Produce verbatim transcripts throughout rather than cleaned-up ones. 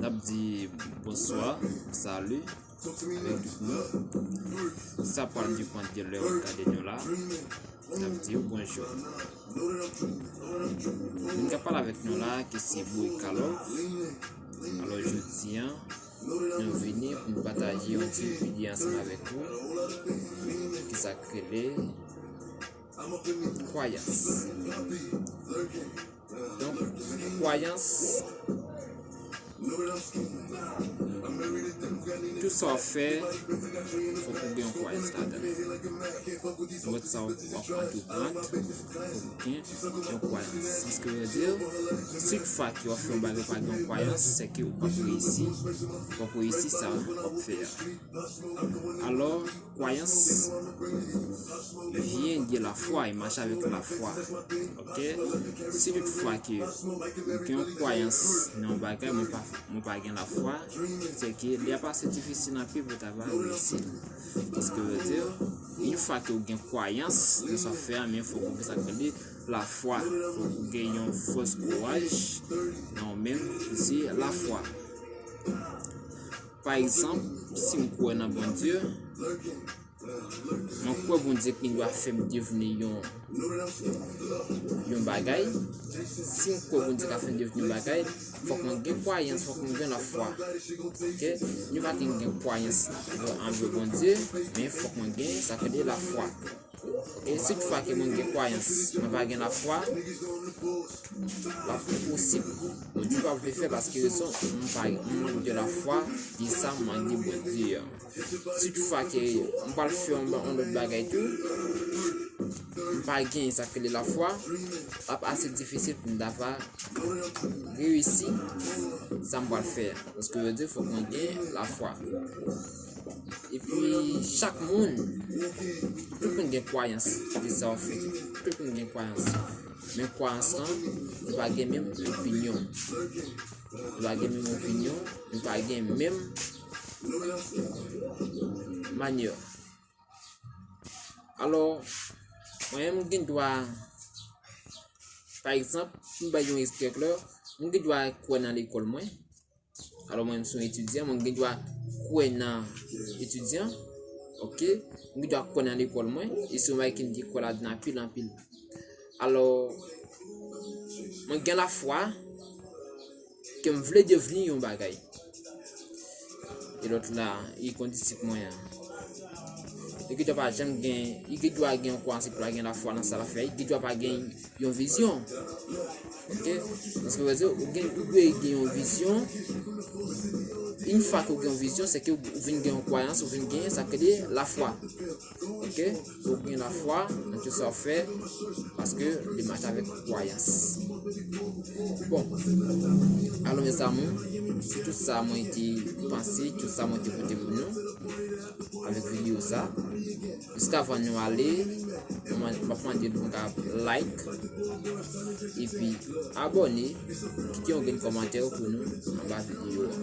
N ap di bonswa, sali avèk tout moun. Sa pral depann de lè w ap gade nou la. N ap di w bonjou. Moun k ap pale avèk nou la, ki se Boy Kalov. Alò, jodi a, nou vini pou n pataje yon ti ide ansanm avèk ou, ki sa k rele kwayans. Donk, kwayans, tout sa w ap fè, fòk ou gen yon kwayans ladan l. Nenpòt sa w ap antreprann, fòk ou gen yon kwayans. Sa k vle di, si toutfwa ke w ap fè yon bagay ou pa gen yon kwayans, se ke ou p ap reyisi, ou p ap reyisi sa w ap fè a. Alò, kwayans vyen de lafwa, e mache avèk lafwa. Oke? Si toutfwa ke ou gen yon kwayans nan yon bagay, mwen pa, mwen pa gen lafwa, se ke li ap ase difisil anpil pou w ta va reyisi l. Paske, vle di, yon fwa ke ou gen kwayans nan sa w fè a, men fòk ou gen sa k rele lafwa. Fòk ou gen yon fòs kouraj nan ou menm, se lafwa. Pa egzanp, si m kwè nan Bondye, mwen kwè Bondye gen dwa fè m devni yon, yon bagay. Si m kwè Bondye ka fè m devni yon bagay, fòk mwen gen kwayans, fòk mwen gen lafwa. Oke? Nou pa gen, gen kwayans anvè Bondye, men fòk mwen gen sa k rele lafwa. E si toutfwa ke mwen gen kwayans, mwen pa gen lafwa, l ap enposib. Bondye p ap vle fè paske rezon, mwen pa, mwen mank de lafwa, de sa m mank de Bondye a. Si toutfwa ke mwen pral fè yon, yon lòt bagay tou, mwen pa gen sa k rele lafwa, l ap ase difisil pou m ta va reyisi sa m pral fè a. Paske yo di fòk mwen gen lafwa. Epi chak moun, tout moun gen kwayans de sa w fè. Tout moun gen kwayans. Men kwayans lan, nou pa gen menm opinyon. Nou pa gen menm opinyon, nou pa gen menm manyè. Alò, mwen menm, m gen dwa, pa egzanp, pou m bay yon egzanp klè, mwen gen dwa kwè nan lekòl mwen. Alò, mwen menm, m se yon etidyan, mwen gen dwa kwè nan etidyan, oke? Mwen gen dwa kwè nan lekòl mwen, e se yon bagay ke m gen kwè ladan anpil, anpil. Alò, mwen gen lafwa ke m vle devni yon bagay. E lòt la, e kon disip mwen an. Li gen dwa pa janm gen, li gen dwa gen yon kwayans, li pa gen lafwa nan sa l ap fè, li gen dwa pa gen yon vizyon. Oke? Paske, vle di, ou gen, ou dwe gen yon vizyon. Yon fwa ke ou gen yon vizyon, se ke ou vin gen yon kwayans, ou vin gen sa k rele lafwa. Oke? Fòk ou gen lafwa nan tout sa w ap fè, paske li mache avèk kwayans. Bon, alò, mezanmi, se tout sa mwen te panse, tout sa mwen te pote pou nou avèk videyo sa. Jiskavan nou ale, m ap mande nou pou like, epi abòne, kite yon grenn kòmantè pou nou anba videyo a.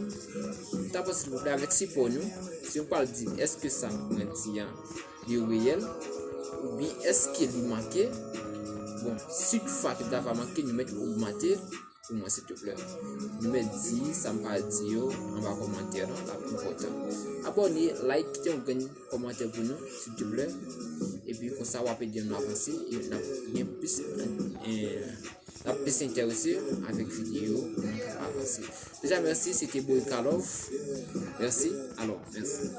M ta panse, silvouplè, avèk sipò nou, si nou pral di, èske sa mwen di an li reyèl, oubyen èske li manke? Bon, si toutfwa ke l ta va manke, nou mèt ogmante pou mwen, silvouplè. Nou mèt di sa m pa di yo anba kòmantè lan, l ap enpòtan. Abòne, like, kite yon grenn kòmantè pou nou, silvouplè. Epi konsa w ap ede nou avanse, e n ap gen plis, e, n ap plis enterese avèk videyo pou nou ka avanse. Deja, mèsi, se te Boy Kalov. Mèsi, alò, mèsi.